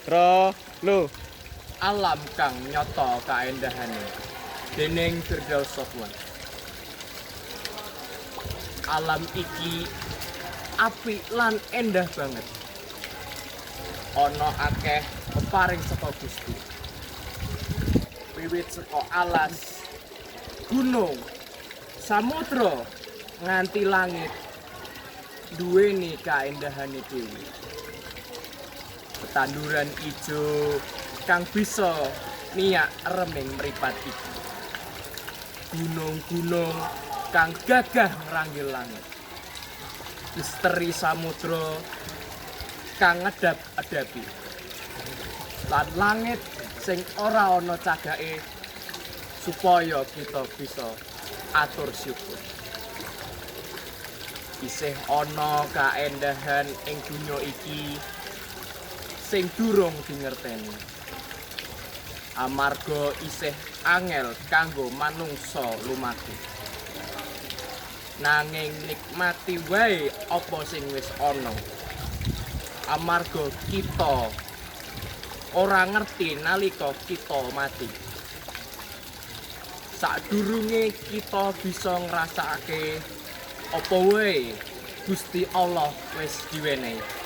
Tro, lu. Alam kang nyata kaendahane dening Firdaus Sofwan. Alam iki apik lan endah banget. Ana akeh peparing saka Gusti. Wiwit saka alas, gunung, samudra nganti langit duweni kaendahane dhewe. Tetanduran ijo kang bisa miyak reming mripat iki. Gunung-gunung kang gagah ngranggil langit. Misteri samudra kang ngedap-edapi. Lan langit sing ora ana cagake supaya kita bisa atur syukur. Isih ana kaendahan ing donya iki sing durung dingerteni. Amarga isih angel kanggo manungsa lumaku. Nanging nikmati wae apa sing wis ana. Amarga kita ora ngerti nalika kita mati. Sadurunge kita bisa ngrasakake apa wae Gusti Allah wis diwenehi.